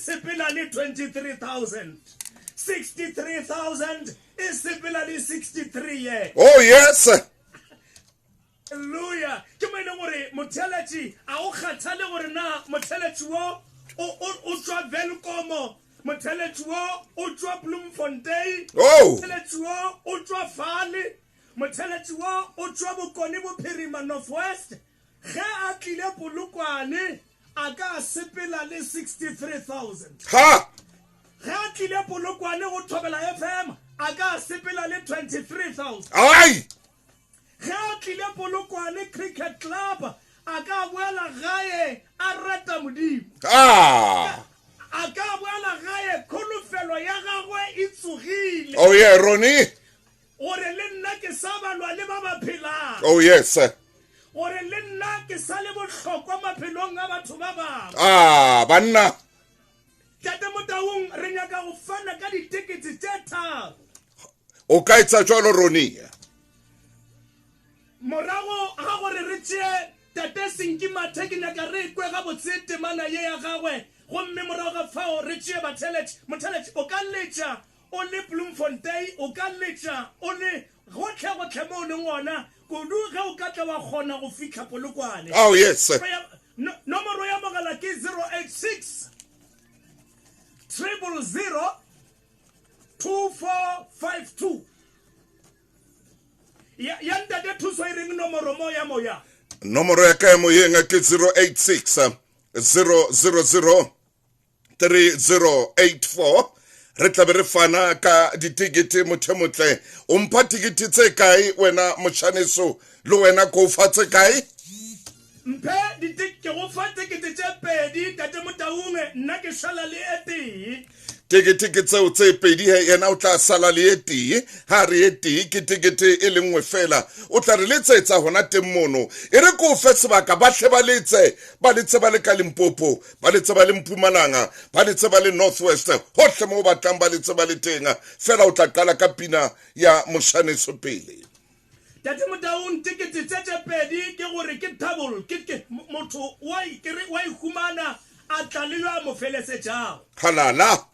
sepela le 23,000. 63,000 e sepela le 63 ye. Oh yes. Haleluya! Ke mo e leng gore motheeletši a o kgathale gore na motheeletši wo o, o, o tšwa Welkomo, motheeletši wo o tšwa Bloemfontein, Oh. motheeletši wo o tšwa fale, motheeletši wo o tšwa Bokone Bophirima, North West. Ge a tlile Polokwane, a ka sepela le 63,000. Ha! Ge a tlile Polokwane go Thobela FM, a ka sepela le 23,000. Ai! Ge a tlile Polokwane Cricket Club, a ka boela gae a reta Modimo. Ah! A ka boela gae kholofelo ya gagwe e tsogile. Oh yeah, Ronnie. Gore le nna ke sa balwa le ba ba phelang. Oh yes. Gore le nna ke sa le bohlokwa maphelong a batho ba bangwe. Ah, banna. Tate Motaung, re nyaka go fana ka ditekete tše tharo. O ka etsa jwalo, Ronnie. Morago ga gore re tšee Tate Senki Mathe, ke nyaka re kwe gabotse temana ye ya gagwe, gomme morago ga fao re tšee batheeletši. Motheeletši, o ka letša o le Bloemfontein, o ka letša o le gohlegohle mo o leng gona, kudu ge o ka tla wa kgona go fihla Polokwane. Oh, yes. Nomoro ya mogala ke 086 000 2452. Ya, ya ntate Thuso e reng nomoro mo ya moya? Nomoro ya ka ya moyeng ke 086 000 3084. Re tla be re fana ka ditekete. Mothemotle, o mpha tekete tse kae wena motšhaneso, le wena ko fa tse kae? Mphe ke go fa tekete tše pedi, Tate Motaung, nna ke šala le e tee. Tekete ke tseo tse pedi, he yena o tla sala le e tee. Ha re e tee ke tekete e le nngwe fela, o tla re letsetsa hona teng mono. E re ko fe sebaka ba hle ba letse, ba letse ba le ka Limpopo, ba letse ba le Mpumalanga, ba letse ba le North West, hohle mo batlang ba letse ba le teng. Fela o tla qala ka pina ya moshaneso pele. Tate Motaung, tekete tse tše pedi ke gore ke double, ke ke motho wa ke re wa ihumana a tla le yo a mo felesetšago. Halala.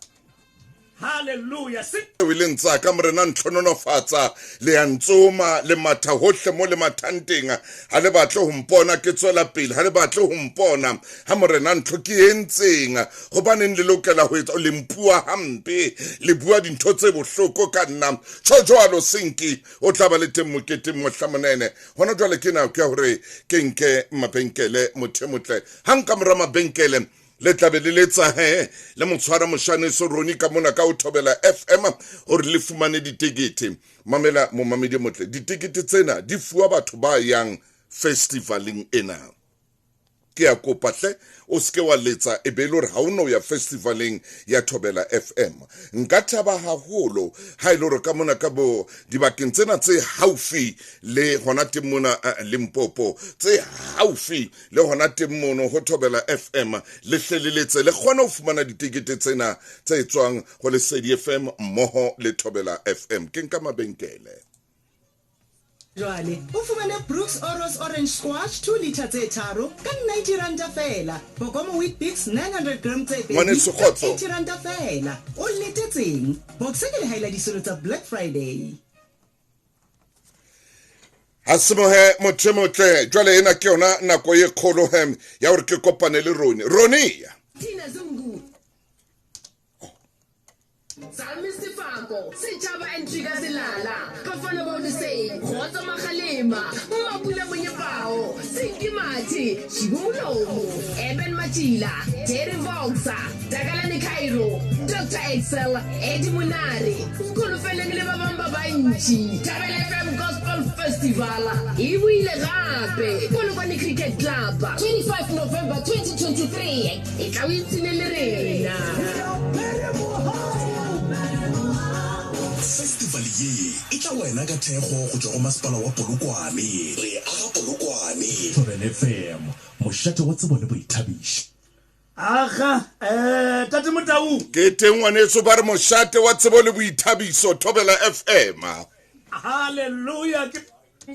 Hallelujah. Se o ile ntsa ka morena ntlhononofatsa, le ya ntsoma le matha hohle mo le mathang teng, ha le batle ho mpona ke tswela pele, ha le batle ho mpona ha morena ntho ke entseng, hobaneng le lokela ho etsa le mpua hampe, le bua dintho tse bohloko ka nna. Tjho jwalo Senki o tla ba le teng moketeng mohlamonene. Hona jwale ke nako ya hore ke nke mabenkele mothemotle. Ha nka mora mabenkele le tlabe le letsa he le motshwara moshaneso Roni ka mona ka o Thobela FM hore le fumane ditekete. Mamela momamedi motle, ditekete tsena di fuwa batho ba yang festivaleng ena. Ke a kopa hle o seke wa letsa e be le hore ha o no ya festivaleng ya Thobela FM. Nka thaba haholo ha e le hore ka mona ka bo dibakeng tsena tse haufi le hona teng mona Limpopo, tse haufi le hona teng mono ho Thobela FM, le hle le letse le kgone ho fumana ditekete tsena tse tswang ho Lesedi FM mmoho le Thobela FM. Ke nka mabenkele. Jwale o fumane Brooks Oros Orange Squash 2 litre tse tharo ka 90 ranta feela, Bokomo Weet-Bix 900 gram tse pedi Ngwaneso ka Kgotso. 80 ranta feela. O letetseng? Boxer ke lehae la disolo tsa Black Friday. Ha semohe motho e motle, jwale ena ke yona nako e kgolo he ya hore ke kopane le Roni. Roni! Tina Zungu. Sami Sefako, Setjhaba and Trigger Selala, Bafana ba Odisei, Kgotso Magalema, Mapula Monyepao, Sinki Mathe, Shibu Molomo, Eben Matjila, Terry Voxa, Takalani Cairo, Dr. Excel, Eddie Munari, Nkolofeleng le ba bang ba bantši. Thabela FM Gospel Festival e buile gape Polokwane Cricket Club, 25 November 2023. E tla o ipshine le rena. Festival ye e tla wena ka thekgo go tšwa go Masepala wa Polokwane. Re aga Polokwane. Thobela FM, mošate wa tsebo le boithabišo. Aga, Tate Motau. Ke teng ngwaneso, ba re mošate wa tsebo le boithabišo, Thobela FM. Hallelujah, ke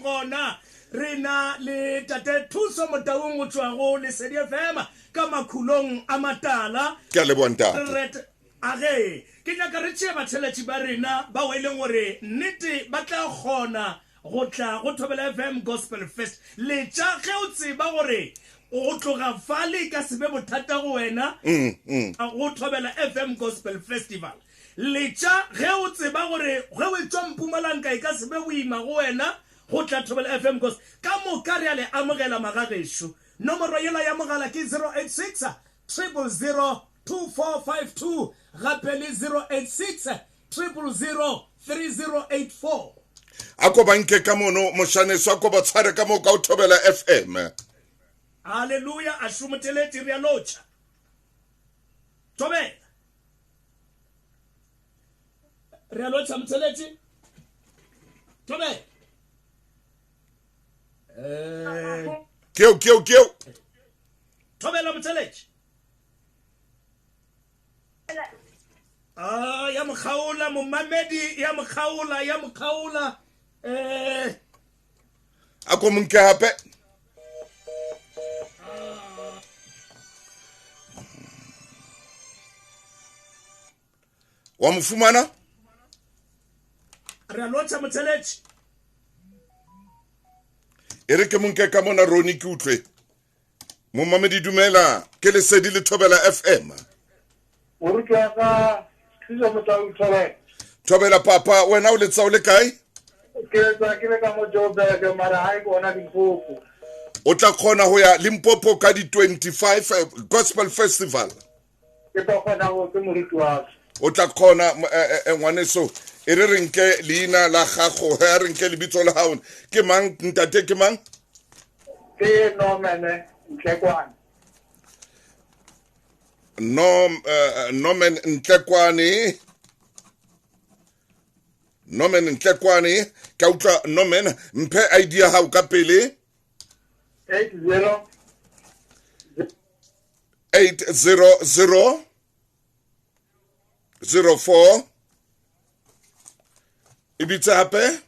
gona. Re na le Tate Thuso Motaung go tšwa go Lesedi FM ka makhulong a matala. Ke a leboha ntate. A ge ke nyaka re tšee batheeletši ba rena bao e leng gore nnete ba tla kgona go tla go Thobela FM Gospel Fest. Letša ge o tseba gore go tloga fale e ka se be bothata go wena go Thobela FM Gospel Festival. Letša ge o tseba gore ge o etšwa Mpumalanga e ka se be boima go wena go tla Thobela FM Gospel. Ka moka re a le amogela magagešo. Nomoro yela ya mogala ke 086 000 2452 gape le 086 000 3084. A ko ba nke ka mono mošaneso, a ko ba tshware ka moo ka o Thobela FM. Haleluya, a šomoteletše, re a lotšha. Thobela. Re a lotšha motheletše. Thobela. Eh. Keo, keo, keo. Thobela motheletše. Ah, ya mokgaola momamedi, ya mokgaola, ya mokgaola. Eh. A ko monke hape. Wa mo fumana? Re a lotšha motheletši. E re ke monke ka mona Roni ke utlwe. Momamedi dumela, ke Lesedi le Thobela FM. Moruti wa ka Thuso Motau Thobela. Thobela papa, wena o letsa o le kae? Ke letsa ke le ka mo Joburg mara ha e bona Limpopo. O tla kgona ho ya Limpopo ka di 25 eh, Gospel Festival. Ke tla kgona go ke moruti wa ka. O tla kgona eh, eh, ngwaneso e re re nke leina la gago he a re nke lebitso la gago ke mang ntate ke mang ke Norman Ntlekwane Norm, Norman Ntlekwane Norman Ntlekwane ka utlwa Norman mphe ID ya gago ka pele 80 800 04 e bitse gape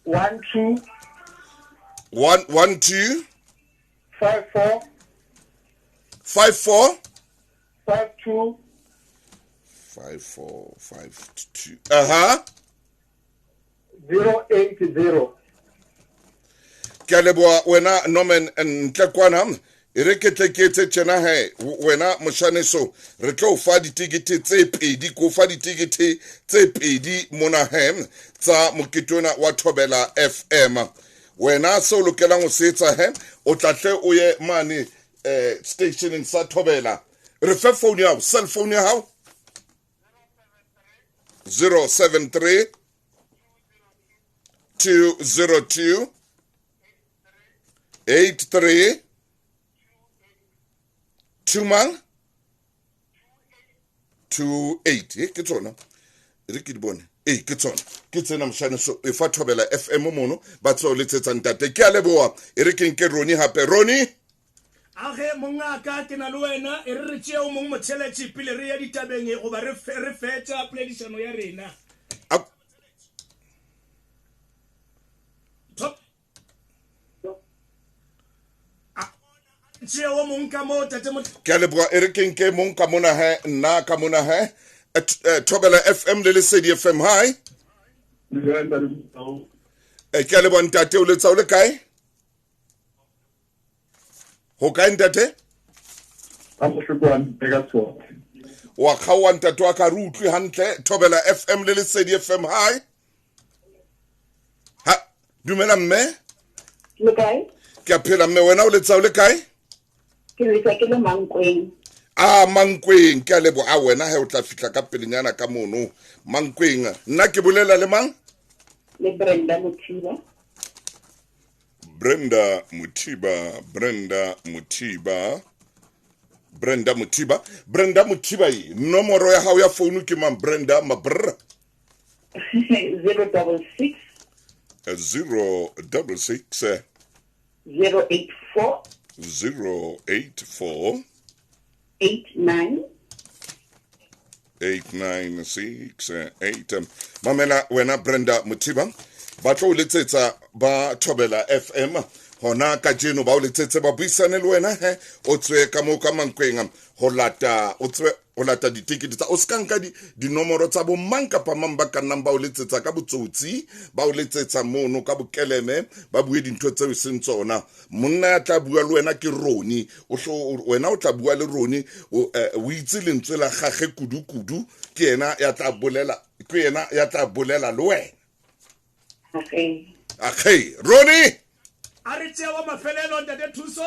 1 2 1 1 2 5 4 5 4 5 2 5 4 5 2 aha 080. Ke a leboa wena Norman ntle kwana e re ke tle ke etse tjena he wena moshaneso re tlo fa ditikete tse pedi ko fa ditikete tse pedi mona he tsa mokete ona wa Thobela FM wena se o lokelang ho se etsa he o tla tle o ye mane eh stationeng sa Thobela re fe phone ya hao cell phone ya hao 073 202 83 2 mang 28 e ke tsona e re ke di bone ee ke tsona ke tsena moshane so e fa Thobela FM mono ba tseo letsetsa ntate ke a leboa e re ke nke Roni hape Roni A ge, mongaka, ke na le wena. E re re tšee o mongwe motheeletši pele re ya ditabeng goba re, re fetša poledišano ya rena. A, Top. A tšee o mong ka moo, tate mot. Ke a leboga. E re ke nke mong ka mona he, nna ka mona he. Thobela FM le Lesedi FM, hi. Ke a leboga ntate, o letsa o le kae? Ho kae ntate? Wa kgaowa ntate wa ka re utlwe hantle. Thobela FM le Lesedi FM, hi. Ha, dumela mme. Le kae? Ke a phela mme, wena o letsa o le kae? Ke letsa ke le Mankweng. A Mankweng, ke a leboha. A wena he o tla fihla ka pelenyana ka mono Mankweng. Nna ke bolela le mang? Le Brenda Mothiba. Brenda Mothiba, Brenda Mothiba, Brenda Mothiba, Brenda Mothiba e nomoro ya hao ya founu ke mang Brenda Mabr? 066 066 084 084 89 8968. Mamela wena Brenda Mothiba Ba tlo o letsetsa ba Thobela FM hona kajeno, ba o letsetse ba buisane le wena he, o tswe ka moo ka Mankweng ho lata, o tswe o lata ditekete tsa, o se ka nka dinomoro tsa bo mang kapa mang ba ka nnang ba o letsetsa ka botsotsi, ba o letsetsa mono ka bokeleme, ba bue dintho tseo e seng tsona. Monna ya tla bua le wena ke Roni, o wena o tla bua le Roni, o itse lentswe la gagwe kudu-kudu, ke yena ya tla bolela, ke yena ya tla bolela le wena. Okay, Roni, a re tšea wa mafelelo, ntate Thuso.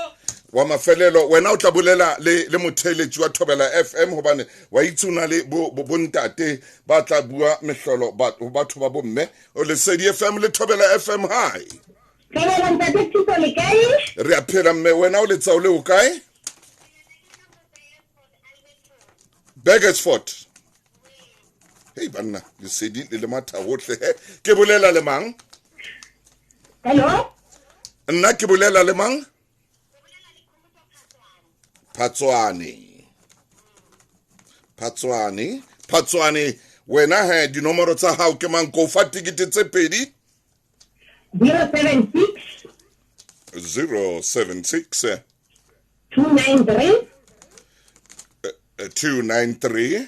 Wa mafelelo, wena o tla bolela le motheletši wa Thobela FM, hobane wa itse o na le bontate ba tla bua mehlolo ho batho ba bomme. O Lesedi FM le Thobela FM, hi. Thobela ntate Thuso, le kae? Re a phela mme, wena o letsa o le o kae? Burgersfort. Hei banna, lesedi le le matha hohle he. Ke bolela le mang? Hello? Nna ke bolela le mang? Phatswane. Phatswane. Phatswane, wena he dinomoro tsa hao ke mang? Ko fa tikete tse pedi? 076 076 293 293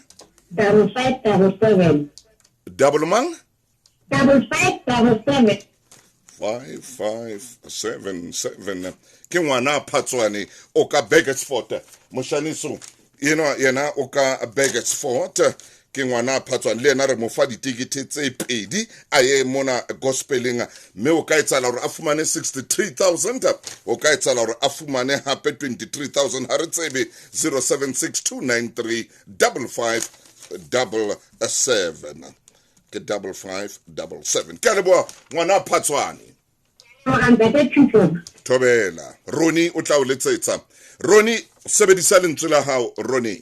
5577. Double mang? 5577. 5577. Ke ngwana Phatswane o ka Burgersfort. Moshaniso yena o ka Burgersfort. Ke ngwana Phatswane, le yena re mo fa ditikete tse pedi a ye mona gospeleng, mme o ka etsahala hore a fumane 63,000, o ka etsahala hore a fumane hape 23,000, ha re tsebe. 076 293 5577. Ke 5577. Ke a leboha ngwana Phatswane. Thobela. Roni o tla o letsetsa. Roni, sebedisa lentswe la hao, Roni.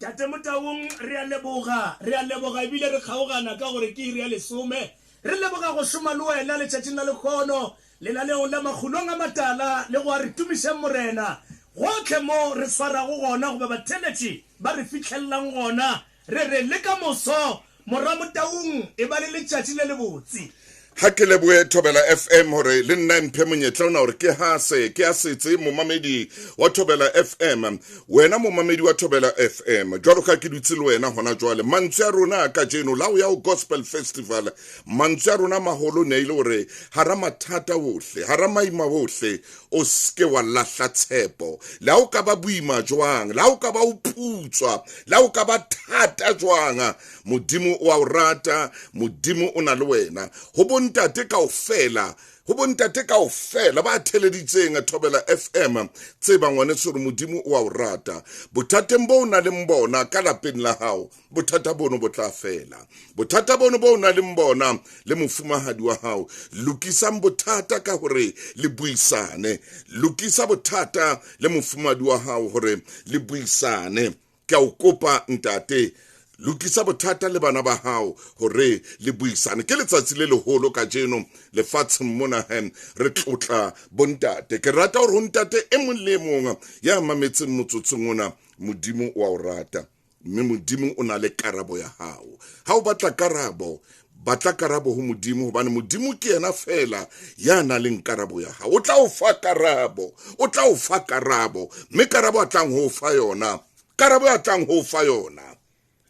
Tate Motaung, re a leboga, re a leboga ebile re kgaogana ka gore ke iri ya lesome. Re leboga go šoma le wena letšatšing la lekgono lenaneong la Makgulong a Matala le go a re tumišeng Morena gohle mo re swarago gona goba batheletši ba re fihlelelang gona. Re re le ka moso, Morwa Motaung, e ba le letšatši le lebotse. Ha ke lebohe Thobela FM hore le nna mphe monyetla ona hore ke hase ke asetse momamedi wa Thobela FM. Wena momamedi wa Thobela FM, jwalo ka ke dutse le wena hona jwale, mantswe a rona kajeno la ho ya ho Gospel Festival, mantswe a rona maholo ne ile hore hara mathata ohle, hara maima ohle, o ske wa lahla tshepo. Le ha o ka ba boima jwang, le ha o ka ba o putswa, le ha o ka ba thata jwang, Modimo o a o rata, Modimo o na le wena. Ho bontate kaofela, ho bontate kaofela ba theleditseng Thobela FM, tseba ngwaneso hore Modimo o a o rata. Bothateng bo o nang le bona ka lapeng la hao, bothata bono bo tla fela. Bothata bono bo o nang le bona le mofumahadi wa hao, lokisang bothata ka hore le buisane. Lokisa bothata le mofumahadi wa hao hore le buisane. Ke a o kopa ntate, lokisa bothata le bana ba hao hore le buisane. Ke letsatsi le leholo kajeno lefatsheng mona he, re tlotla bontate. Ke rata hore ho ntate e mong le e mong ya mametseng motsotsong ona, Modimo o a o rata, mme Modimo o na le karabo ya hao. Ha o batla karabo, batla karabo ho Modimo, hobane Modimo ke yena fela ya nang le karabo ya hao. O tla o fa karabo, o tla o fa karabo, mme karabo a tlang ho o fa yona, karabo a tlang ho o fa yona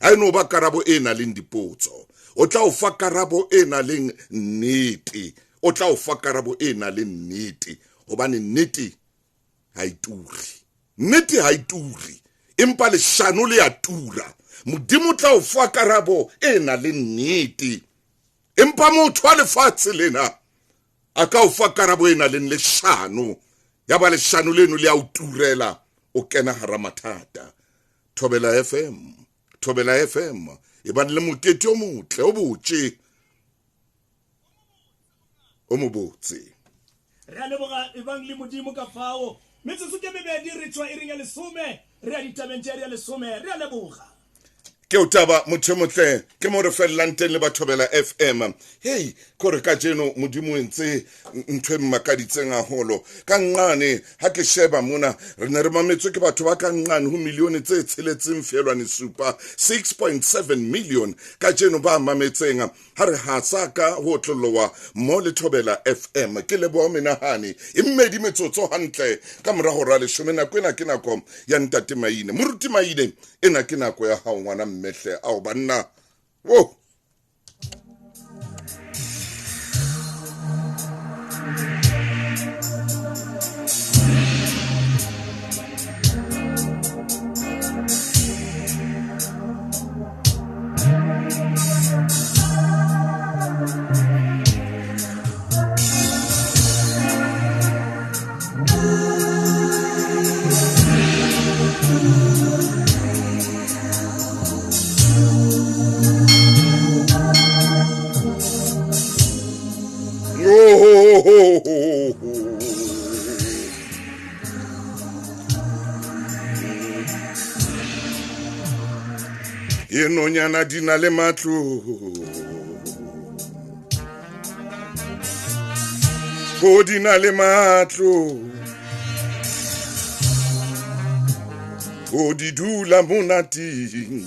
ha e no ba karabo e nang le dipotso. O tla o fa karabo e nang le nnete, o tla o fa karabo e nang le nnete, hobane nnete ha e ture, nnete ha e ture, empa leshano le a tura. Modimo o tla o fa karabo e nang le nnete, empa motho wa lefatshe lena a ka o fa karabo e nang le leshano, ya ba leshano leno le a o turela, o kena hara mathata. Thobela FM, Thobela FM, e bane le mokete o motle, o botse, o mo botse. Re a leboga ebang le Modimo ka fao. Metsotso ke mebedi re tšwa iring ya lesome, re ya ditabeng tša iri ya lesome. Re a leboga. Ke o taba motho motle ke mo re fellang teng le Bathobela FM. Hey, kore ka jeno modimo entse ntho e mmakaditseng haholo. Ka nqane ha ke sheba mona re ne re mametswe ke batho ba ka nqane ho milione tse 6.7 6.7 million ka jeno ba mametseng ha re hatsa ka ho tlolowa mo le Thobela FM. Ke leboha menahane e mmedi metsotso hantle ka mora hora leshome nako ena ke nako ya ntate Maine. Moruti Maine ena ke nako ya hao ngwana mmehle ao banna. Wo Nonyana di na le matlo, ho di na le matlo, ho di dula monateng,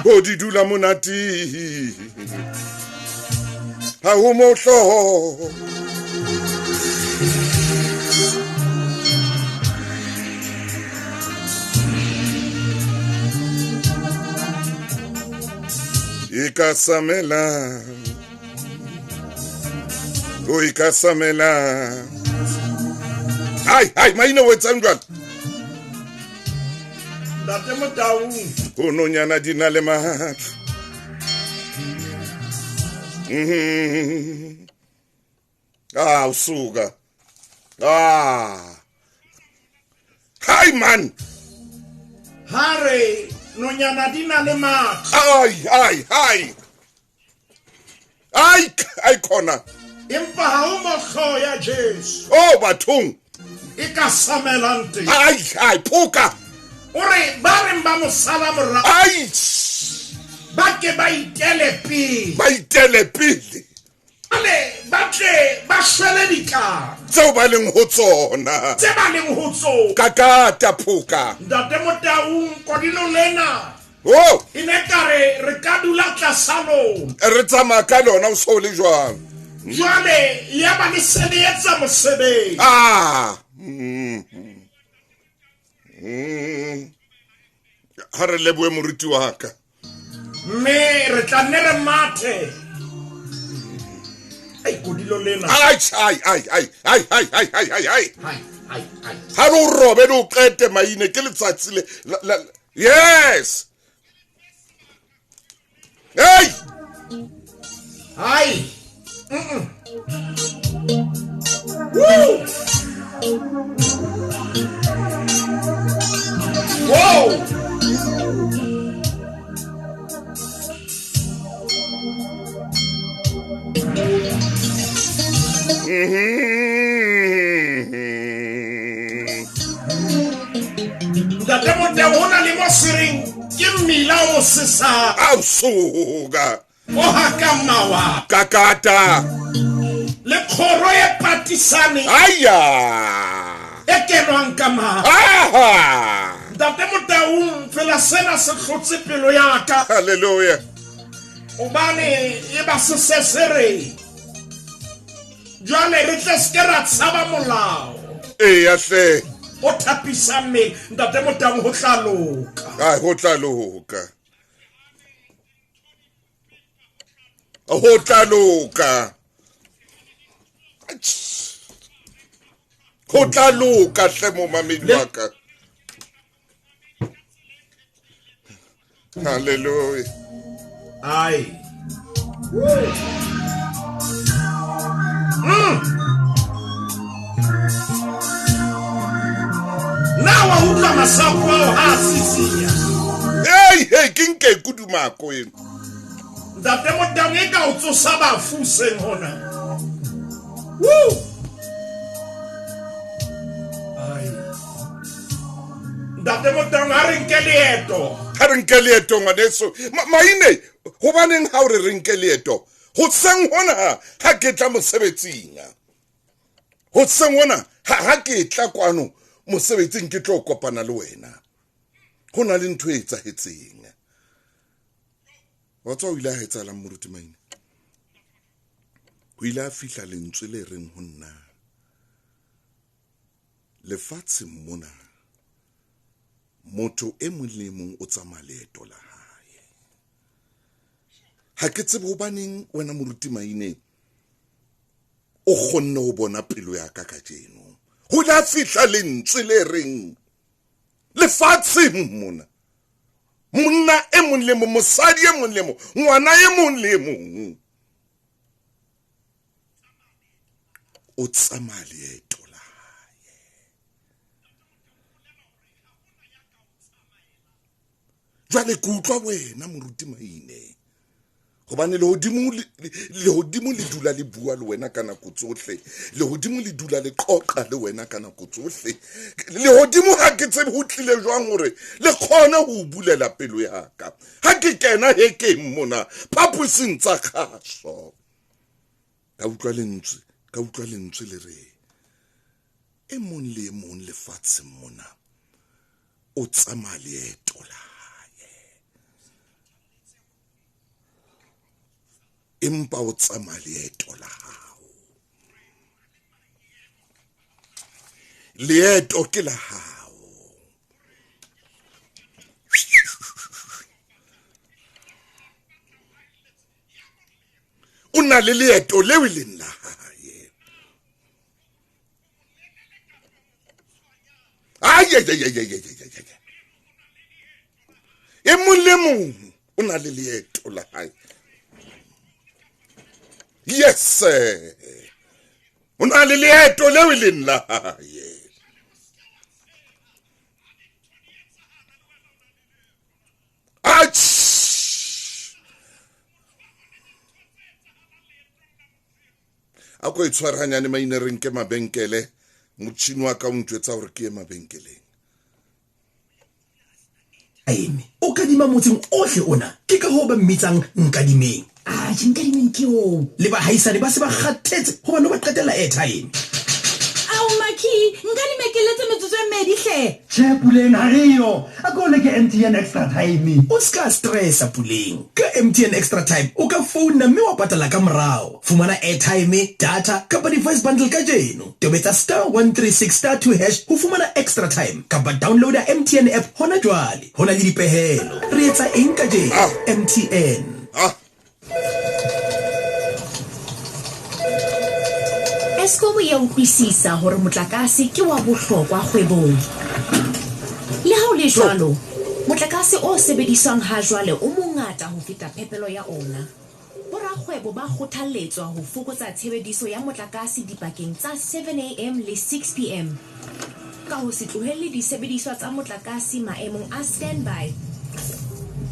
ho di dula monateng, ha ho mohloho. Ikasamela, o ikasamela. Ai, ai, maina o etsang jwang? Ntate Motaung. O nonyana di na le matlo. Ah, usuka. Ah. Hi man. Hare. Nonyana di na le matlo. Ai, ai, ai. Ai, ai khona. Empa ha o mohlo ya Jesu. Oh, bathong. E ka samelang teng. Ai, ai, phoka. O re ba reng ba mo sala morao. Ai. Ba ke ba itele pele. Ba itele pele. Ale ba tle ba shwele ditlamo. Tseo ba leng ho tsona. Tse ba leng ho tsona. Kakata phoka. Ntate Motaung kodilo lena. Oh! E ne ka re ka dula tlasa lona. Re tsamaya ka lona o so le jwang. Jwale ya ba le se le etsa mosebetsi. Ah. Ha re lebohe moruti wa ka. Mme re tla nne re mathe. Ai kodilo lena. Ai ai ai ai ai ai ai ai ai ai. Ai ai ai. Ha re o robe o qete Maine ke letsatsi le. Yes. Hey! Ai. Woo! Whoa! Ntate Motaung ho na le mo sereng ke mmila o sesa. Ausuka. O haka mawa. Kakata. Le kgoro e patisane. Aya. E kenwang ka mawa. Aha. Ntate Motaung fela sena se hlotse pelo ya ka. Hallelujah. Obane e ba se se re. Jwale re tle se ke ra tshaba molao. Eya hle. O thapisa mmele Ntate Motaung ho tla loka. Ai ho tla loka. Ho tla loka. Ho tla loka hle momamedi wa ka. Hallelujah. Ai. Na wa utlwa masapo ao ha a sisinya. Hey, hey, ke nke kudumako eno. Ntate Motaung e ka o tsosa bafu seng hona. Woo! Ai. Ntate Motaung, ha re nke leeto. Ha re nke leeto ngwaneso. Maine, hobaneng ha o re re nke leeto? Hoseng hona ha ke tla mosebetsing. Hoseng hona ha ke tla kwano mosebetsing ke tlo kopana le wena. Ho na le ntho e etsahetseng. Wa tswa o ile a etsahalang moruti Maine? Ho ile a fihla lentswe le reng ho nna, lefatsheng mona motho e mong le mong o tsamaya leeto la hae. Ha ke tsebe hobaneng wena moruti Maine o kgonne ho bona pelo ya ka kajeno. Ho la fihla lentswe le reng lefatsheng mona monna e mong le mong, mosadi e mong le mong, ngwana e mong le mong o tsamaya leeto la hae. Jwale ke utlwa wena moruti Maine, hobane lehodimo le dula le bua le wena ka nako tsohle, lehodimo le dula le qoqa le wena ka nako tsohle. Lehodimo ha ke tsebe ho tlile jwang hore le kgone ho bulela pelo ya ka. Ha ke kena hekeng mona phaposing tsa kgaso, ka utlwa lentswe le re e mong le e mong lefatsheng mona o tsamaya leeto la hae, empa o tsamaya leeto la hao. Leeto ke la hao. O na le leeto leo e leng la hae. Ai ai ai ai ai ai. E mong le mong o na le leeto la hae. Yes, o na le leeto leo e leng la hae. Ach! A ko e tshwarahanyane Maine, re nke mabenkele. Motjhini wa ka o ntjwetsa hore ke ye mabenkeleng. Aeme, o kadima motseng ohle ona, ke ka hoo ba mmitsang Nkadimeng. Atjhe, Nkadimeng ke oo. Le bahaisane ba se ba kgathetse hobane o ba qetella airtime. Ao Makhi, Nkadime ke letse metsotso e mmedi hle. Tjhe Puleng, ha re yo. A ko leke MTN Extra Time. O ska stressa Puleng. Ka MTN Extra Time o ka founa mme wa patala ka morao. Fumana airtime, data kapa di-voice bundle kajeno. Tobetsa *136*2# ho fumana Extra Time kapa downloada MTN app hona jwale. Ho na le dipehelo. Re etsa eng kajeno? MTN. Eskom e a utlwisisa hore motlakase ke wa bohlokwa kgwebong. Le ha ho le jwalo, motlakase o sebediswang ha jwale o mongata ho feta phepelo ya ona. Borakgwebo ba kgothalletswa ho fokotsa tshebediso ya motlakase dipakeng tsa 7 am le 6 pm ka ho se tlohelle disebediswa tsa motlakase maemong a standby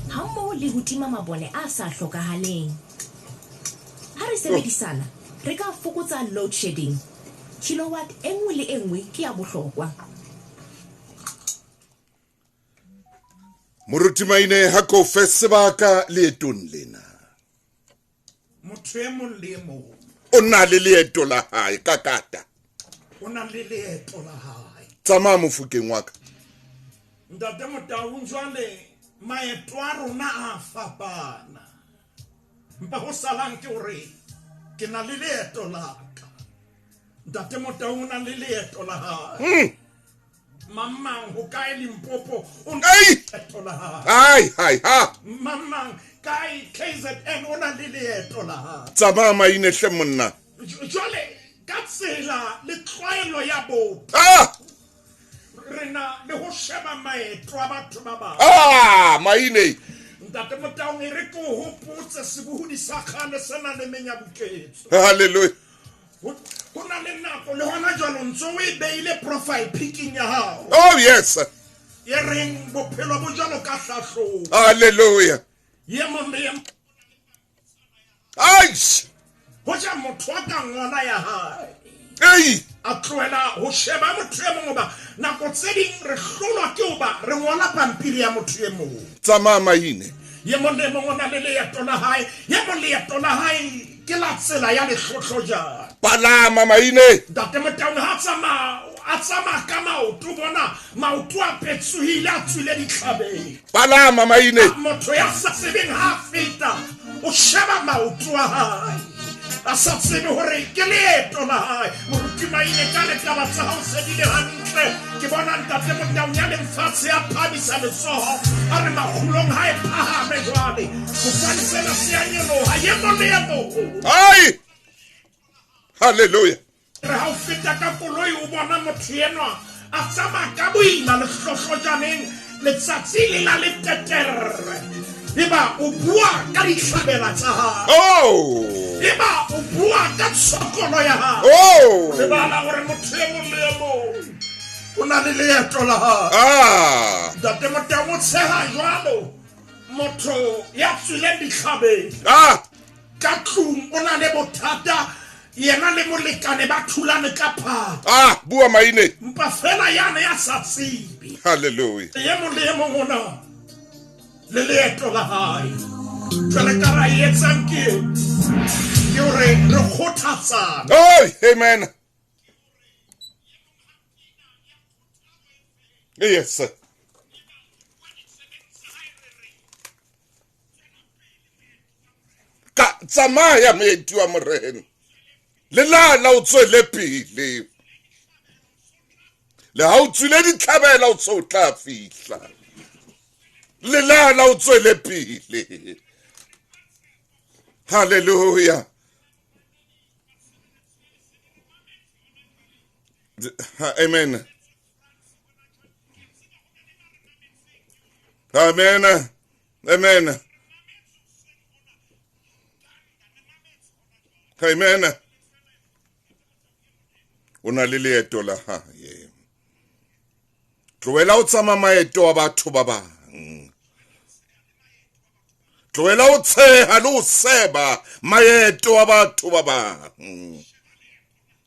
hammoho le ho tima mabone a sa hlokahaleng. Ha re sebedisana, re ka fokotsa load shedding. Kilowatt e nngwe le e nngwe ke ya bohlokwa. Moruti Maine, ha ko fe sebaka leetong lena. Motho e mong le e mong o na le leeto la hae kakata. O na le leeto la hae. Tsamaya mofokeng wa ka. Ntate Motaung, jwale maeto a rona a fapana. Mpa ho salang ke hore ke na le leeto la ka. Ntate Motaung o na le leeto la hae. Mamang ho kae Limpopo o na le leeto la hae. Ai hai ha. Mamang kae KZN o na le leeto la hae. Tsamaya Maine hle monna. Jwale ka tsela le tlwaelo ya botho. Re na le ho sheba maeto a batho ba bang. Maine. Ntate Motaung, e re ke o hopotse sebohodi sa kgale se nang le menyabuketso. Hallelujah. Ho na le nako le hona jwalo ntso o e beile profile picking ya hao. Oh yes. E reng bophelo bo jwalo ka hlahlobo. Hallelujah. Ye mong le ye mong. Aish. Hoja motho a ka ngola ya hae. Ei! A tlohela ho sheba motho e mong hoba nako tse ding re hlolwa ke hoba re ngola pampiri ya motho e mong. Tsamaya Maine. Ye mong le mong o na le leeto la hae. Ye mong leeto la hae ke la tsela ya lehlohlojane. Palama Maine. Ntate Motaung ha a tsamaya a tsamaya ka maoto bona maoto a petsohile a tswile ditlhabeng. Palama Maine. Motho ya sa tsebeng ha a feta o sheba maoto a hae a sa tsebe hore ke leeto la hae. Moruti Maine ka re taba tsa hao se di le hantle. Ke bona ntate Motaung ya leng fatshe a phamisa letsoho a re makgulong ha e phahame jwale. Sefofane sena se a nyoloha ye mong le ye mong. Ai! Hallelujah. Re ha o feta ka koloi o bona motho enwa a tsamaya ka boima lehlohlojaneng letsatsi le la le teterre. Eba o bua ka dihlabela tsa hae. Oh! Eba o bua ka tshokolo ya hae. Oh! Lebala hore motho e mong le e mong o na le leeto la hae. Ah! Ntate Motaung o tsheha jwalo motho ya tswileng dihlabeng. Ah! Ka tlung o na le bothata yena le molekane ba thulane ka phata. Ah, bua Maine. Mpa fela yane ya sa tsebe. Hallelujah. Ye mong le ye mong o na le leeto la hae. Jwale ka ra e etsang ke ke hore re kgothatsane. Oh, amen. Yes. Ka tsamaya moeti wa morena. Lelala o tswele pele. Le ha o tswile ditlhabela o tso tla fihla. Lelala o tswele pele. Hallelujah. Amen. Amen. Amen. Amen. O na le leeto la hae. Tlohela o tsamaya maeto a batho ba bang. Tlohela o tsheha le o seba maeto a batho ba bang.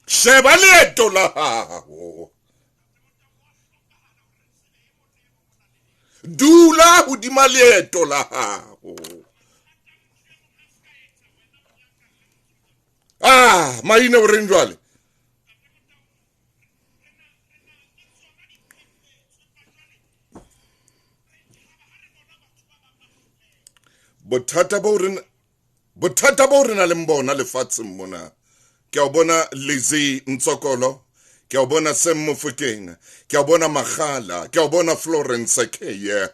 Sheba leeto la hao. Dula hodima leeto la hao. Ah, Maine o reng jwale? Bothata bo re na leng bona lefatsheng mona. Ke a bona Lizzy Ntsokolo, ke a bona Sam Mofokeng, ke a bona Magala, ke a bona Florence Keye,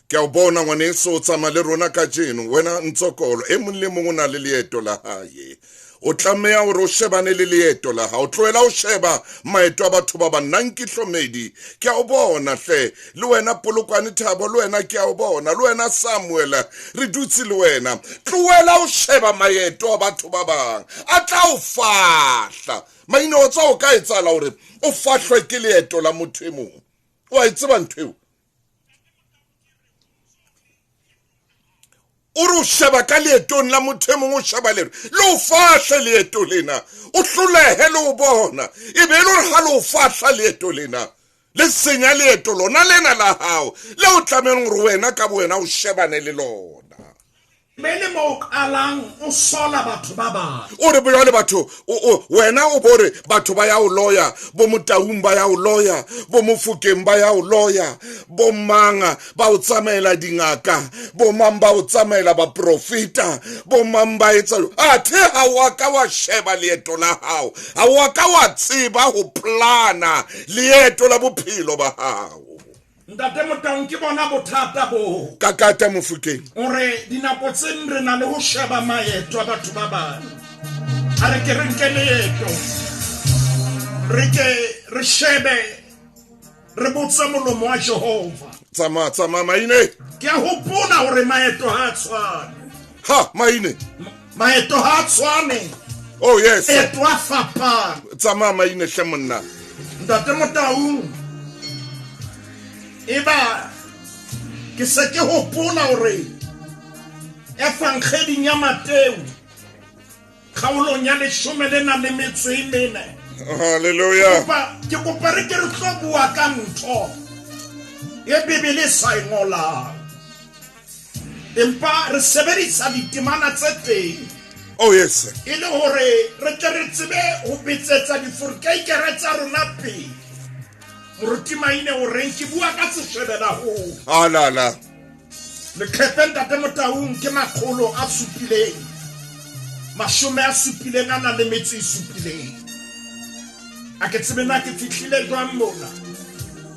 ke a bona ngwaneso o tsamaya le rona kajeno, wena Ntsokolo, e mong le mong o na le leeto la hae. O tlameha hore o shebane le leeto la hao. Tlohela o sheba maeto a batho ba bang. Nna ke Hlomedi, ke a o bona hle. Le wena Polokwane Thabo, le wena ke a o bona. Le wena Samuel, re dutse le wena. Tlohela o sheba maeto a batho ba bang. A tla o fahla. Maine o tswa o ka etsahala hore o fahlwe ke leeto la motho e mong. O a e tseba ntho eo? O re o sheba ka leetong la motho e mong, o sheba leeto le o fahle leeto lena, o hlolehe le o bona, e be e le hore ha le o fahla leeto lena le senya leeto lona lena la hao le o tlamehang hore wena ka bo wena o shebane le lona. Mme le mo qalang o sola batho ba bang. O re jwale batho wena o bore batho ba ya o loya, bo Motaung ba ya o loya, bo Mofokeng ba ya o loya, bo mang ba o tsamaela dingaka, bo mang ba o tsamaela baprofeta, bo mang ba etsa. Athe ha wa ka wa sheba leeto la hao, ha wa ka wa tseba ho plana leeto la bophelo ba hao. Ntate Motaung ke bona bothata bo. Kakata Mofokeng. O re dinako tse ding re na le ho sheba maeto a batho ba bang. A re ke re nke leeto. Re ke re shebe, re botse molomo wa Jehova. Tsamaya, tsamaya Maine. Ke a hopola hore maeto ha a tshwane. Ha, Maine. Maeto ha a tshwane. Oh yes. Maeto a fapana. Tsamaya Maine hle monna. Ntate Motaung. Eba ke se ke hopola hore Evangeding ya Mateu kgaolong ya 14. Hallelujah. Ke kopa re ke re tlo bua ka ntho e Bibele sa e ngolang, empa re sebedisa ditemana tse teng. Oh yes. E le hore re tle re tsebe ho betsetsa diforkeikere tsa rona pele. Moruti Maine o reng ke bua ka seshebela ho. Alala. Leqepe Ntate Motaung ke 700, 77. A ke tsebe na ke fihlile jwang mona,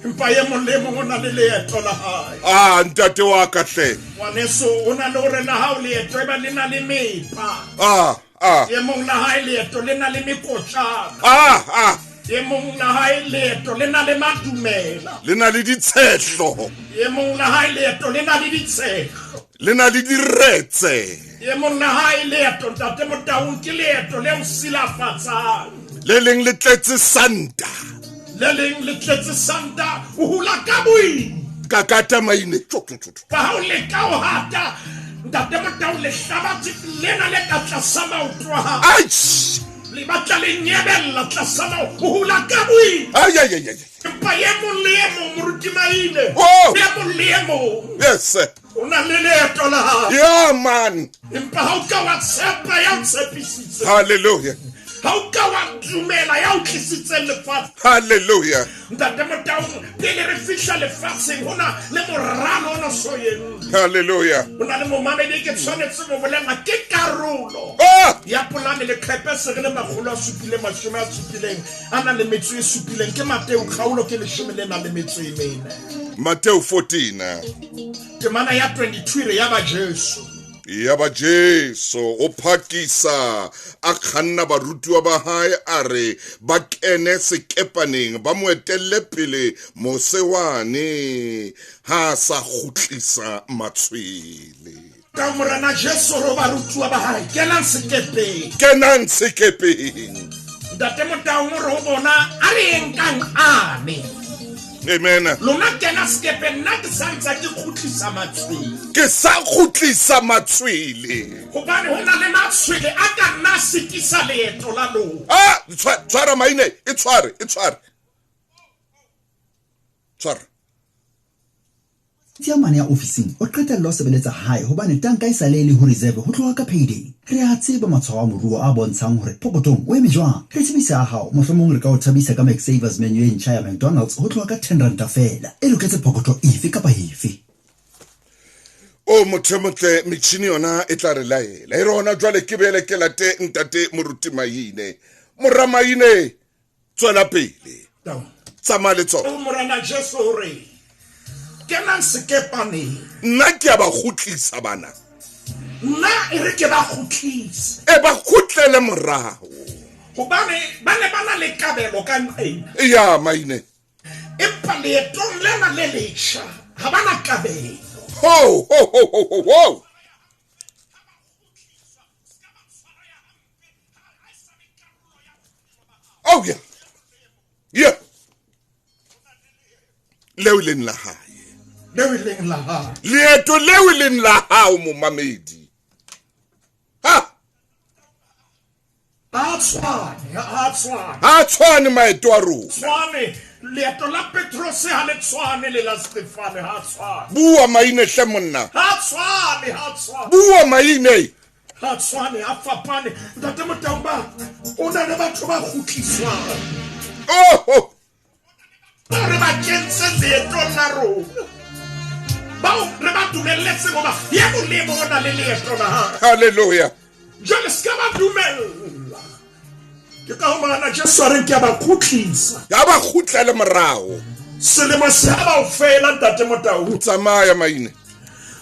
empa e mong le mong o na le leeto la hae. Ah, ntate wa ka hle. Ngwaneso, o na le hore la hao leeto e ba le na le mepa. Ah, ah. E mong la hae leeto le na le mekotjana. Ah, ah. E mong la hae leeto le na le madumela. Le na le ditshehlo. E mong la hae leeto le na le ditshehlo. Le na le diretse. E mong la hae leeto Ntate Motaung ke leeto le o silafatsang. Le leng le tletse santa. Le leng le tletse santa, o hula ka boima. Ka kata maine. Tjo, tjo, tjo. Ka ha o leka ho hata, Ntate Motaung le hlabatse lena le ka tlasa maoto a hao. Aish! Le batla le nyebella tlasa maoto, o hula ka boima. Ai, ai, ai, ai. Empa e mong le e mong, Moruti Maine. Oh! E mong le e mong. Yes, sir. O na le leeto la hao. Yeah, man. Empa ha o ka wa tshepa ya o tshepisitse. Hallelujah. Ha o ka wa dumela ya o tlisitseng lefatshe. Hallelujah. Ntate Motaung, pele re fihla lefatsheng, ho na le moralo o no so entswe. Hallelujah. Ho na le momamedi ke tshwanetse mo bolella ke karolo Ah! ya polane leqepe se re le 777 ke Mateo kgaolo ke 14. Mateo 14. Temana ya 22 re ya ba Jesu. Ya ba Jesu o phakisa a kganna barutiwa ba hae a re ba kene sekepaneng ba mo etelle pele mose wane ha sa kgutlisa matshwele. Ka Morena Jesu ro barutiwa ba hae kenang sekepeng. Kenang sekepeng. Ntate Motaung re ho bona a re eng kang ane. Amen. Lona kena sekepeng, nna ke sa ntse ke kgutlisa matshwele. Ke sa kgutlisa matshwele. Hobane ho na le matshwele a ka nna sitisa leeto la lona. Ah, tshwara maine, e tshware, e tshware. Tshwara. Tsia mane ya ofising o qetella o sebeletsa hae hobane tanka e sale le ho reserve ho tloha ka payday. Re a tseba matshwao a moruo a bontshang hore pokotong o eme jwang. Re tsebisa hao mohlomong re ka o thabisa ka McSavers menu e ntjha ya McDonald's ho tloha ka 10 ranta feela. E loketse pokotho efe kapa efe. O motho motle metjhini yona e tla re laela. E rona jwale ke bele ke late ntate Moruti Maine. Mora Maine tswela pele. Tsamaya le tsona. O Morena Jesu hore kenang sekepaneng. Nna ke a ba kgutlisa bana. Nna e re ke ba kgutlise. E ba kgutlele morao. Hobane ba ne ba na le kabelo ka nqena. Ya Maine. Empa leetong lena le letjha ha ba na kabelo. Ho ho ho ho ho ho. Oh yeah. Yeah. Leo leng la hae. Leo leng la hao. Leeto leo leng la hao momamedi. Ha. A tshwane, a tshwane. Ha tshwane maeto a rona. Tshwane, leeto la Petrose ha le tshwane le la Stefane ha tshwane. Bua maine hle monna. Ha tshwane, ha tshwane. Bua maine. Ha tshwane, ha fapane. Ntate Motaung ba o na le batho ba kgutliswang. Oh. Ba re ba kentse leetong la rona. Bao re ba dumelletse ngoba ye molemo o na le leeto la hae. Hallelujah. Jwale se ka ba dumella. Ke ka ho Morena Jesu a reng ke a ba kgutlisa. Ya ba kgutlele morao. Selemo se ha ba o fela Ntate Motaung. Tsamaya maine.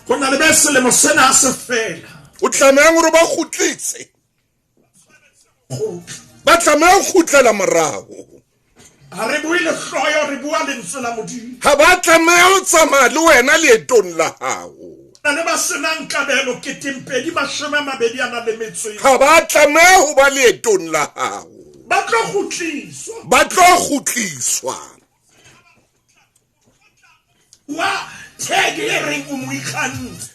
Ho na le be selemo sena ha se fela. O tlameha hore ba kgutlise. Ba tlameha ho kgutlela morao. Ha re bue lehloyo, re bua lentswe la Modimo. Ha ba tlameha ho tsamaya le wena leetong la hao. Na le ba senang kabelo 2023. Ha ba tlameha ho ba leetong la hao. Ba tlo kgutliswa. Ba tlo kgutliswa. Wa tag e reng o moikgantshe.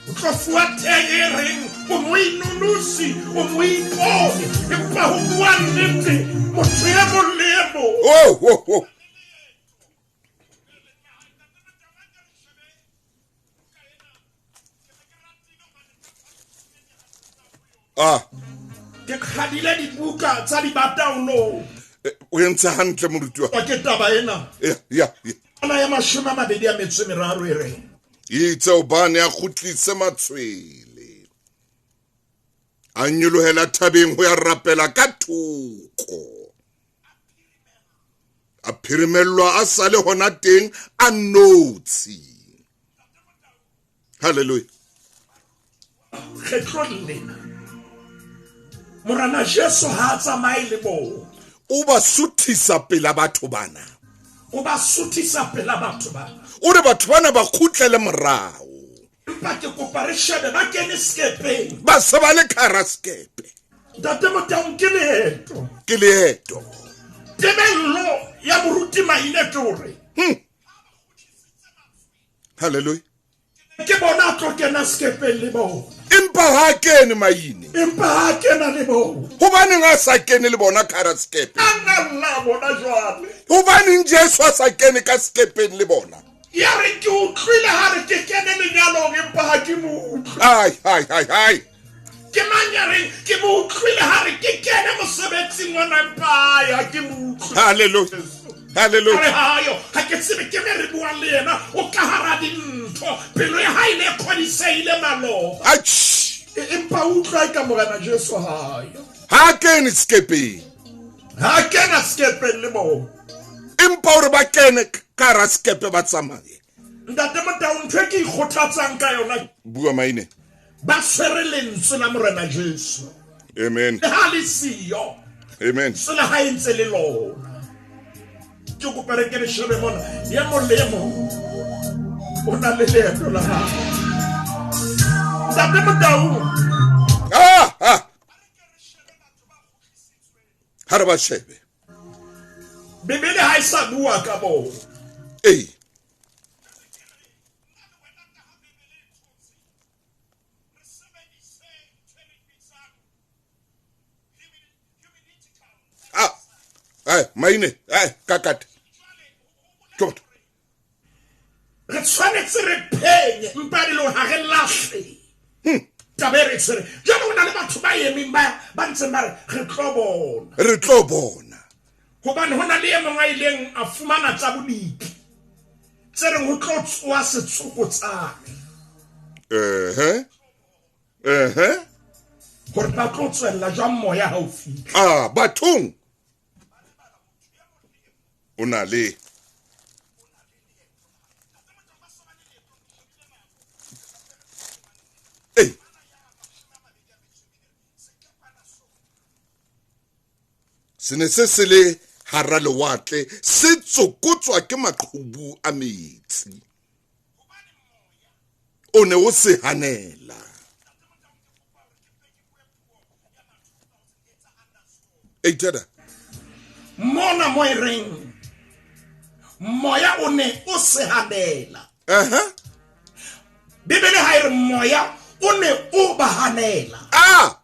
O tlo fuwa tag e reng o moinonosi, o moipone, empa ho bua nnete motho e mong le e mong. Oh, oh, oh. Ah. Ke kgadile dibuka tsa dibataolong. O entse hantle moruti wa. Ke taba ena. Ya, ya. Ana ya 23 e reng. Itse hobane a kgutlise matshwele. A nyolohela thabeng ho ya rapela ka thoko. A phirimellwa a sale hona teng a notshi. Hallelujah. Kgetlong lena Morena Jesu ha a tsamaye le bona. O ba suthisa pela batho bana. O ba suthisa pela batho bana. O re batho bana ba kgutlele morao. Empa ke kopa re shebe ba kene sekepeng. Ba se ba le ka hara sekepe. Ntate Motaung, ke leeto. Ke leeto. Tebello ya moruti Maine ke hore. Hallelujah. Ke bona a tlo kena sekepeng le bona. Empa ha kene Maine. Empa ha kena le bona. Hobaneng a sa kene le bona ka hara sekepe? A ngalla bona jwale. Hobaneng Jesu a sa kene ka sekepeng le bona? Ya re ke utlwile ha re ke kene lenyalong empa ha ke mo utlwe. Ai, ai, ai, ai. Ke mang ya reng ke mo utlwile ha re ke kene mosebetsing ona empa ha ke mo utlwe. Hallelujah. Hallelujah. Re hayo, ha ke tsebe ke me re buang le yena, o ka hara dintho, pelo ya hae ne kgodisehile maloba. Atjh. Empa utlwa ka Morena Jesu hayo. Ha kene sekepeng. Ha kena sekepeng le bona. Empa hore ba kene ka hara sekepe ba tsamaye. Ntate Motaung, ntho e ke ikgothatsang ka yona. Bua Maine. Ba tshwere lentswe la Morena Jesu. Amen. Le ha le siyo. Amen. Lentswe la hae ntse le lona. Ke kopa re ke re shebe mona, ye mong le ye mong o na le leeto la hae. Ntate Motaung. Ah, ah. Ha re ba shebe. Bibele ha e sa bua ka bona. Ee. Ah, ai, Maine, ai, kakate. Tjot. Re tshwanetse re phenye, mpa di le ha re lahle. Taba e re tshwere. Jwale ho na le batho ba emeng ba ntseng ba re, re tlo bona. Re tlo bona. Hobane ho na le e mong a ileng a fumana tsa bolipi tse reng ho tlo tsoa setsokotsane. Hore ba tlo tswella jwang moya ha o fihla. Ah, bathong. O na le. Ei. Se ne se se le hara lewatle, se tsokotswa ke maqhubu a metsi. O ne o se hanela. Ei, tada. Mona mo e reng, moya o ne o se hanela. Bibele ha e re moya o ne o ba hanela. Ah!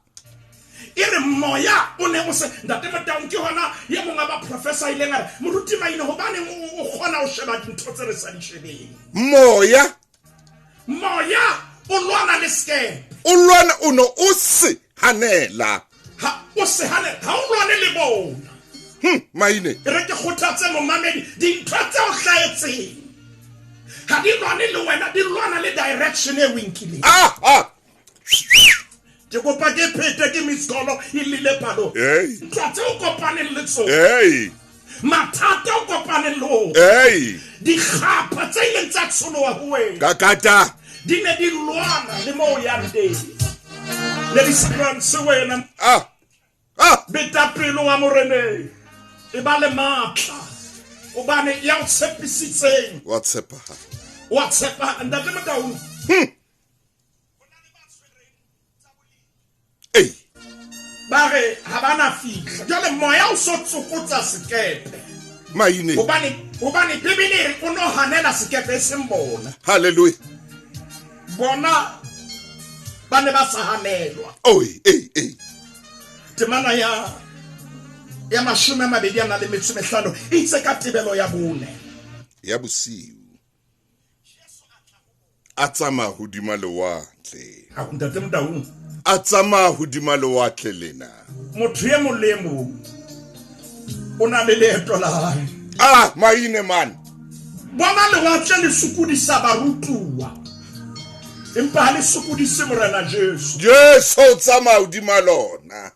E re moya o ne o se. Ntate Motaung, ke hona ye mongwe ba professor ileng a re, moruti Maine, hobaneng o kgona ho sheba dintho tse re sa di shebeng? Moya. Moya o lwana le sekepe. O lwana, o ne o se hanela. Ha o se hanela, ha o lwane le bona. Maine. E re ke kgothatse momamedi, dintho tse o hlahetseng ha di lwane le wena, di lwana le direction e o nkileng. Ah, ah. Ke kopa ke phete ke miss call e lile palo. Hey. Ntho tse o kopaneng le tsona. Hey. Mathata o kopaneng le ona. Hey. Dikgapha tse ileng tsa tsholoha ho wena. Kakata. Di ne di lwana le moo o yang teng. Ne di sa lwantshe wena. Ah. Ah. Beta pelo wa Moreneng. E ba le matla. Hobane ya o tshepisitseng. Wa tshepahala. Wa tshepahala. Ntate Motaung. Ei. Ba re ha ba na fihla. Jwale moya o so tsokotsa sekepe. Maine. Hobane Bibele e re o no hanela sekepe e seng bona. Hallelujah. Bona Ba ne ba sa hanelwa. Oi, ei, ei. Temana ya 25 itse ka tebelo ya bone. Ya bosiu. A tsamaya hodima lewatle. Ha ntate Motaung. A tsamaya hodima lewatle lena. Motho e mong le e mong o na le leeto la hae. Ah, maine man. Bona lewatle le sokodisa barutuwa. Empa ha le sokodise Morena Jesu. Jesu o tsamaya hodima lona.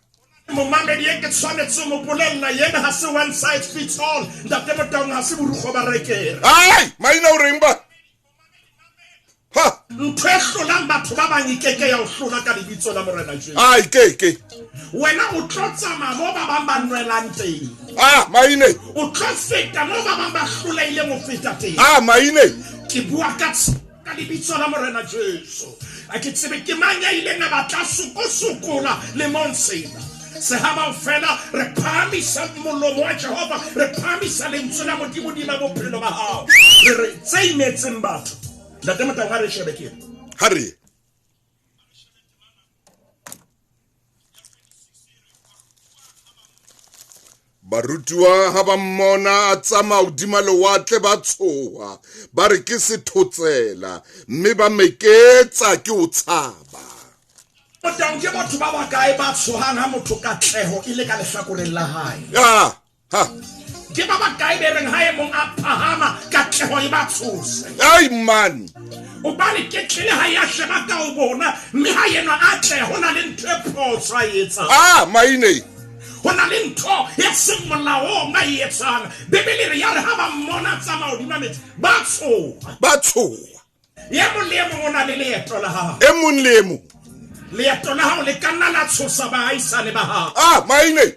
Momamedi e ke tshwanetse mo bolella yena ha se one size fits all. Ntate Motaung ha se borukgo ba rekere. Ai, maine o reng ba? Ha! Ntho e hlolang batho ba bang e keke ya o hlola ka lebitso la Morena Jesu. Ai, ke. Wena o tlo tsamaya mo ba bang ba nwelang teng. Ah, maine. O tlo feta mo ba bang ba hlolehileng ho feta teng. Ah, maine. Ke bua ka lebitso la Morena Jesu. A ke tsebe ke mang ya ileng a batla sokosokola lemong sena. Sehaba fela re phahamisa molomo wa Jehova, re phahamisa lentswe la Modimo hodima bophelo ba hao. Re re tse imetseng batho. Ntate Motaung ha re shebe ke ena. Ha re. Barutuwa ha ba mmona a tsamaya hodima lewatle ba tshoha, ba re ke sethotsela, mme ba meketsa ke o tshaba. Motaung ke batho ba bakae ba tshohang ha motho katleho e le ka lehlakoreng la hae? Ya, ha. Ke ba bakae be reng ha e mong a phahama katleho e ba tshose? Ai man. Hobane ke tlile ha ya sheba ka o bona, mme ha yena a tle ho na le ntho e phoso a e etsang. Ah, maine. Ho na le ntho e seng molaong a e etsang. Bibele re ya re ha ba mmona tsamaya hodima metsi, ba tshoha. Ba tshoha. E mong le e mong o na le leeto la hae. E mong le e mong. Leeto la hao le ka nna la tshosa baahisane ba hao. Ah, maine.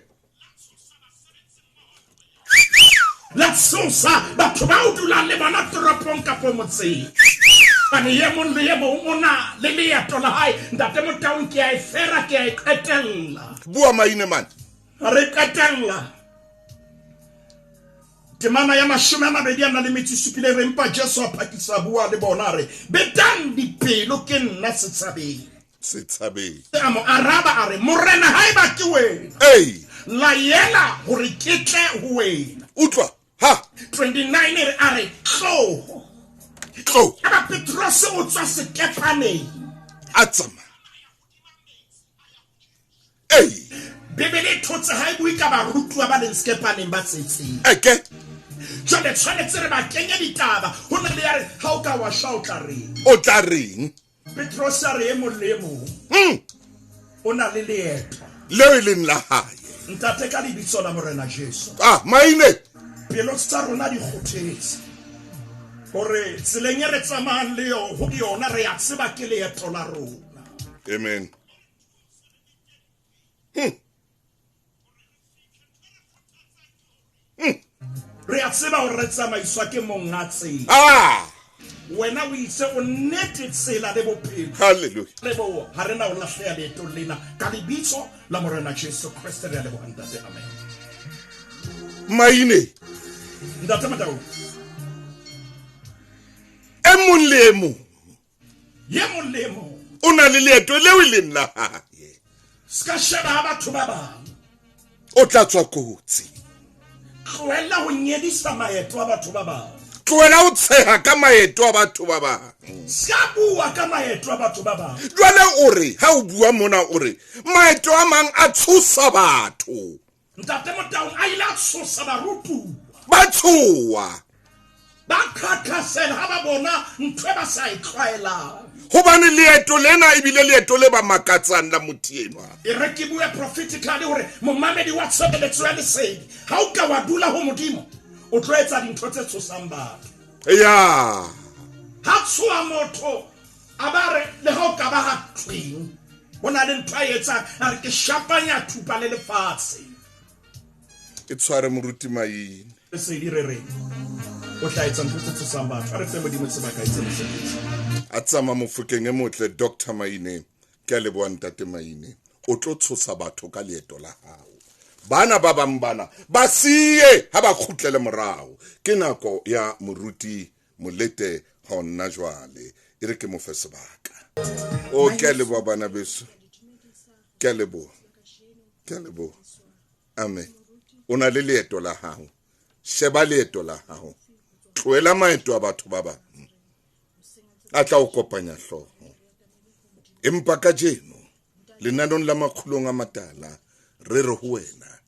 La tshosa batho ba o dulang le bona toropong kapo motseng. Bane e mong le e mong o na le leeto la hae. Ntate Motaung ke a e fera, ke a e qetella. Bua maine man. Re qetella. Temana ya 27 re mpa Jesu a phakisa bua le bona re betang dipelo ke nna setshabeng. Setshabeng. A mo araba a re Morena haeba ke wena. Ei. Laela hore ke tle ho wena. Utlwa. Ha. 29 re a re tlo. Tlo. Aba Petrose o tswa sekepaneng. A tsamaya. Ei. Bibele e thotse ha e bue ka barutuwa ba leng sekepaneng ba tsetseng. Eke. Jwale tshwanetse re ba kenye ditaba. Ho na le ya re ha o ka wa shwa o tla reng? O tla reng? Petrose a re e mong le e mong. O na le leeto. Leo e leng la hae. Ntate ka lebitso la Morena Jesu. Ah, maine. Pelo tsa rona di kgothetse. Hore tseleng e re tsamayang le yo ho yona re a tseba ke leeto la rona. Amen. Re a tseba hore re tsamaiswa ke monga tsela. Ah! Wena o itse o nnete tsela le bophelo. Hallelujah. Leboha ha re na o lahleha leetong lena ka lebitso la Morena Jesu Kreste re a leboha ntate. Amen. Maine. Ntate Motaung. E mong le e mong. Ye mong le e mong. O na le leeto leo e leng la hae. Ska sheba ha batho ba bang. O tla tswa kotsi. Tlohella ho nyedisa maeto a batho ba bang. Tlohela ho tsheha ka maeto a batho ba bang. Ska bua ka maeto a batho ba bang. Jwale o re ha o bua mona o re maeto a mang a tshosa batho. Ntate Motaung a ile a tshosa barutuwa. Ba tshoha. Ba qhaqhasela ha ba bona ntho e ba sa e tlwaelang. Hobane leeto lena ebile leeto le ba makatsang la motho enwa. E re ke bue prophetically hore momamedi wa tshebeletso ya lesedi ha o ka wa dula ho Modimo o tlo etsa dintho tse tshosang batho. Ya. Ha tshoha motho a ba re le ha o ka ba ha tweng ho na le ntho a etsang a re ke shapanya thupa le lefatshe. E tshware moruti Maine. Lesedi re reng o tla etsa ntho tse tshosang batho. A re fe Modimo sebaka e tse mosebetsi. A tsamaya mofokeng e motle Dr. Maine. Ke a leboha ntate Maine. O tlo tshosa batho ka leeto la hao. Bana ba bang bana ba siye ha ba kgutlele morao. Ke nako ya moruti Molete hona jwale. E re ke mo fe sebaka. O ke a leboha bana beso. Ke a leboha. Ke a leboha. Amen. O na le leeto la hao. Sheba leeto la hao. Tlohela maeto a batho ba bang a tla o kopanya hlooho. Empa kajeno lenanong la Makgulong a Matala re re ho wena,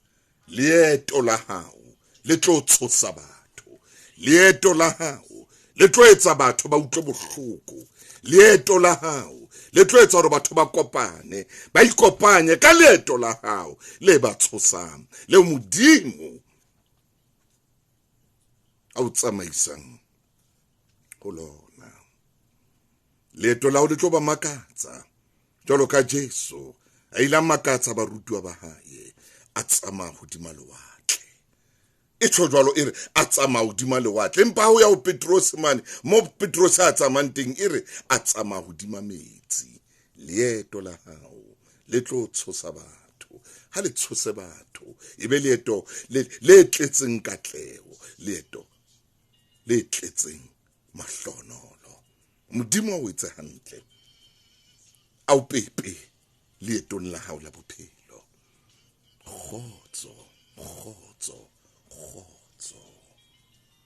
leeto la hao le tlo tshosa batho. Leeto la hao le tlo etsa batho ba utlwe bohloko. Leeto la hao le tlo etsa hore batho ba kopane, ba ikopanye ka leeto la hao le ba tshosang, le Modimo a o tsamaisang ho lona. Leeto la hao le tlo ba makatsa jwalo ka Jesu a ile a makatsa barutuwa ba hae, a tsamaya hodima lewatle. E tjho jwalo, e re a tsamaya hodima lewatle, empa ha o ya ho Petrose mane, mo Petrose a tsamayang teng, e re a tsamaya hodima metsi. Leeto la hao le tlo tshosa batho. Ha le tshose batho, e be leeto le tletseng katleho, leeto le tletseng mahlonolo. Modimo o etse hantle, a o pepe leetong la hao la bophelo. Kgotso, kgotso, kgotso.